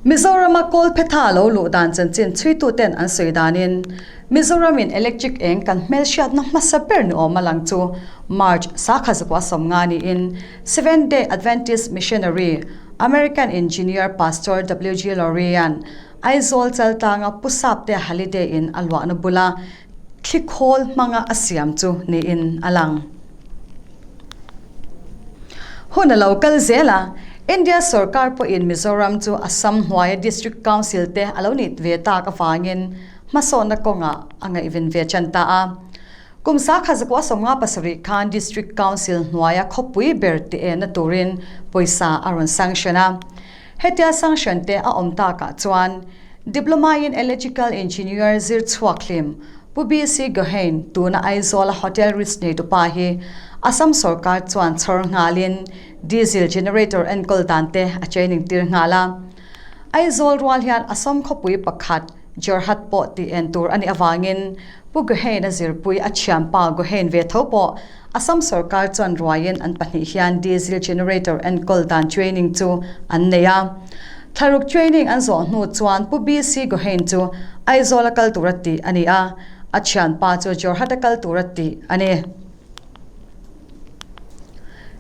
Mizorama kawlphetha lo luh dan chanchin chhuituten an sawi danin, Mizoramin electric eng kan hmelhriatna hmasa ber ni awm a lang chu March sakha zakua 50 niin Seventh Day Adventist Missionary, American Engineer Pastor WG Lowry-a'n Aizawl chaltlanga Pu Saptea Holiday in a luahna bula thli khawl hmanga a siam chu niin a lang. Hun a lo kal zel a, India sorkar pawhin Mizoram chu Assam hnuaia District Council te a lo nih ve tak avangin hmasawnna kawngah a ngaihven ve tan ta a. Kum sakha zakua 57 khan District Council hnuaia khawpui ber ti enna turin pawisa a rawn sanction a. Hetia sanction te a awm takah chuan Diploma in Electrical Engineer zir chhuak hlim Pu BC Gohain tuna Aizawla Hotel Ritz neitupa hi Assam sorkar chuan chhawr nghalin Diesel Generator enkawl dan te a training tir nghal a. Aizawl rual hian Assam khawpui pakhat Jorhat pawh tih en tur a nih avangin Pu Gohain a zirpui a thianpa Gohain ve tho pawh Assam sorkar chuan ruaiin an pahnih hian Diesel Generator enkawl dan training chu an nei a. Thlaruk training an zawh hnu chuan Pu BC Gohain chu Aizawl a kal tura tih a ni a, a thianpa chu Jorhat a kal tura tih a ni.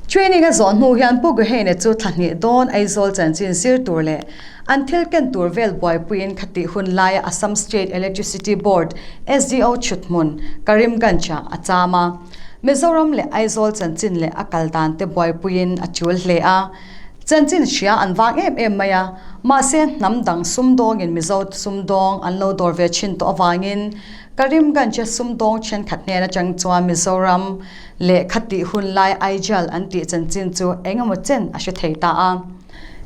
Training a zawh hnu hian Pu Gohain-a chu thla hnih dawn Aizawl chanchin zir tur leh an thil ken tur vel buaipuiin khatih hun laia Assam State Electricity Board, SDO, chhuthmun Karimganj-ah a cham a. Mizoram leh Aizawl chanchin leh a kal dan te buaipuiin a tul hle a. Chanchin hria an vang em em mai a, mahse hnam dang sumdawngin Mizo sumdawng an lo dawr ve thin tawh avangin Karimganj-a sumdawng thenkhat hnen atang chuan Mizoram leh khatih hun lai Aijal an tih chanchin chu eng emaw chen a hre thei ta a.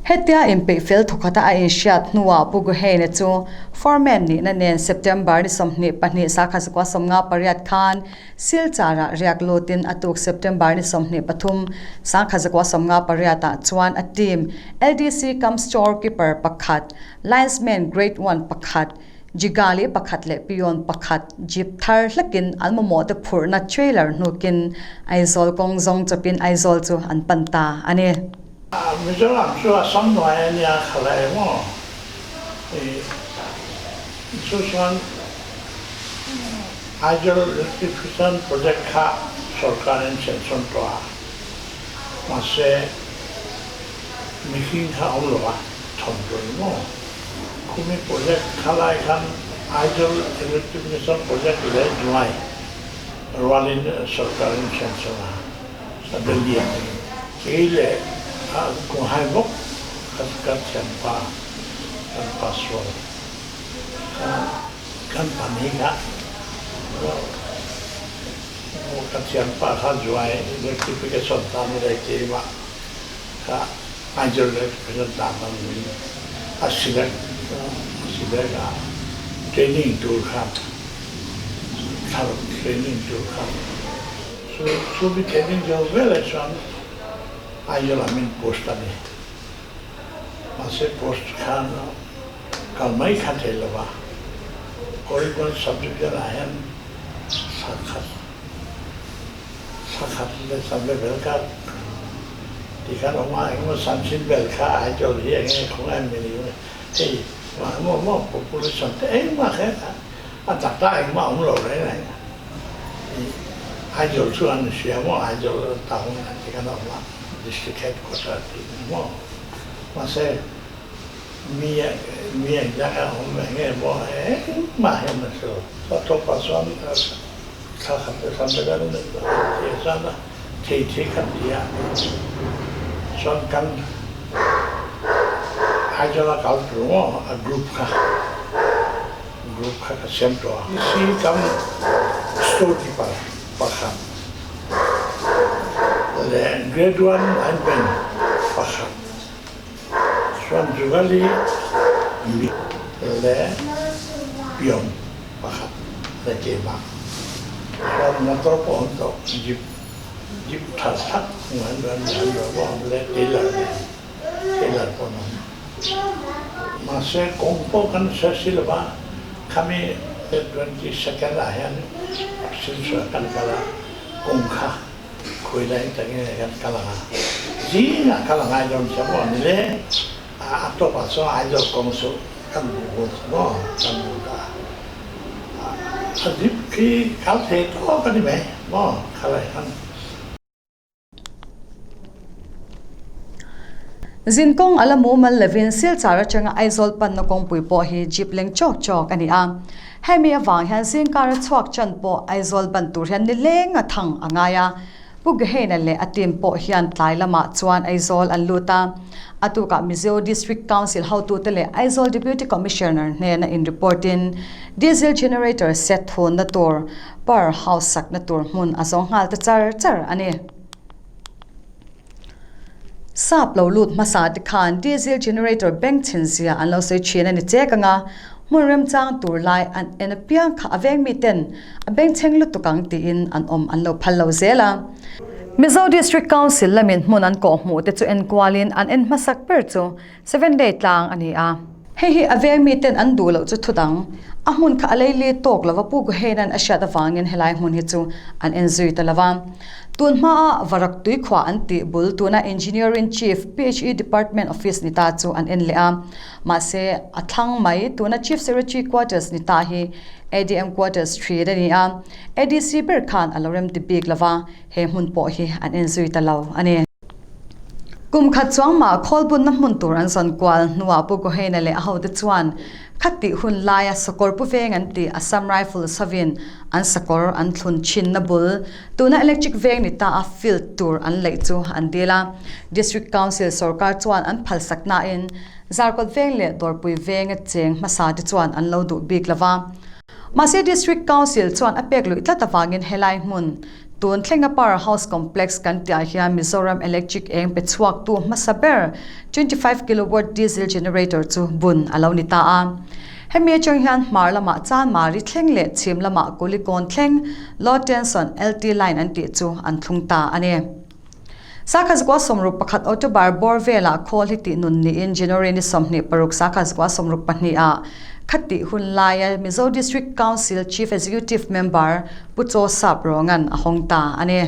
Hetia inpeih fel thawkhata a inhriat hnuah Pu Guheina chu foreman nihna nen September ni 22 sakha zakua 58 khan Silchar-ah riak lutin a tuk September ni 23 sakha zakua 58 ah chuan a team LDC cum storekeeper pakhat, linesman grade one pakhat, Jigali pakhat leh peon pakhat jeep thar hlekin an mamawh te phurhna trailer hnukin Aizawl kawng zawng chawpin Aizawl chu an pan ta a ni. Mizoram chu Assam hnuai a nia khala em aw i chu chuan Aizawl Electrification Project kha sorkarin sanction tawh a mahse mihring kha awm lo a thawm tur ni maw. Khumi project khalai khan Aizawl Electrification Project leh Juai rualin sorkarin sanction a Delhi atangin kei leh Kunghai bawk ka thianpa kan pastor kha kan pahnih kha ka thianpa kha Juai Electrification tan leh keimah kha Aizawl Electrification tan a ni. A select a select a training tur kha thar training tur kha chu chu mi training zo veleh chuan Aizawl ah min post a ni. Mahse post khan kal mai kha thei lo va, Karimganj sub-division ah hian thla khat Thla khat leh sam level kha ti khan awm a, engemaw sam chin bel kha Aizawl hi eng nge khawngaih em ni hei maw maw population te engmah kha a tak tak engmah awm lo reng reng a, Aizawl chu an hria maw Aizawl town ti khan a awm a district headquarter tih maw mahse mi mi engzah nge awm eng nge maw engmah hian a hre lo. A tawpah chuan Thla khat leh thla bel an tih zan a, thei thei khat ti a, chuan kan Aizawl a kal tur maw a group kha, group kha ka siam tawh a. DC kam store keeper pakhat leh grade one lineman pakhat chuan Jugali leh peon pakhat leh keimah chuan motor pawh an tawh jeep jeep tha thlak hmuh an rawn an rawn pawh awm leh tailor nen tailor pawh an awm mahse kawng pawh kan hre si lo va khami 22nd ah hian Silchar kan kal a kawng kha khawi lai takin kan kal ang a zingah kal a ngai dawn sia maw ni le. A tawpah chuan Aizawl kawng chu kan hmu hun maw kan hmu ta a. A zip khi kal thei tawk a ni mai maw khalai khan. Zinkawng a la mumal lovin Silchar atanga Aizawl panna kawngpui pawh hi jeep leng chawk chawk a ni a. Hemi avang hian zingkara chhuak chan pawh Aizawl ban tur hian nileng a thang a ngai a. Pu Geheina leh a team pawh hian tlai lamah chuan Aizawl an lut a. A tukah Mizo District Council hotute leh Aizawl Deputy Commissioner hnena in report in Diesel Generator set thunna tur Par house sakna tur hmun a zawng nghal ta char char a ni. Sap lo lut hmasa te khan diesel generator bank chhin zia an lo sawi thin a ni chek ang a, hmun remchang tur lai an en apiang kha a veng mi ten a bengchheng lutuk ang tiin an awm an lo phal lo zel a. Mizo District Council lamin hmun an kawh hmuh te chu enkualin an en hmasak ber chu Seven Day tlang a ni a. Hei hi a veng mi ten an duh loh chu thu dang. A hmun kha a lei li tawk lova Pu Guhena'n a hriat avangin helai hmun hi chu an en zui ta lova. Tun hmaa Varak Tuikhuah an tih bul tuna Engineering Chief PHE Department Office ni ta chu an en leh a. Mahse, a thlang mai tuna Chief Secretary Quarters ni ta hi ADM Quarters thin a ni a. ADC ber khan a lo remti bik lova he hmun pawh hi an en zui ta lo a ni. Kum khat chuang mah khawlbunna hmun tur an zawn kual hnuah Pu Gohaina leh a hote chuan khat tih hun laia sakawr pu veng an tih Assam Rifles hovin an sakawr an thlun thinna bul tuna electric veng ni ta a field tur an leih chu an dil a. District Council sorkar chuan an phalsak nain Zarkawt veng leh Dawrpui venga cheng hmasa te chuan an lo duh bik lova. Mahse District Council chuan a pek luih tlat avangin helai hmun tun thlenga Power House Complex kan tihah hian Mizoram Electric eng pe chhuaktu hmasa ber 25 kilowatt diesel generator chu bun a lo ni ta a. Hemi atang hian hmar lamah Chanmari thleng leh chhim lamah Kulikawn thleng Low Tension LT line an tih chu an thlung ta a ni. Sakha zakua 61 October bawr velah khawl hi tih nun niin January ni 26 sakha zakua 64 ah khatih hun laia Mizo District Council Chief Executive Member Pu Chaw Sap Rawngan a hawng ta a ni.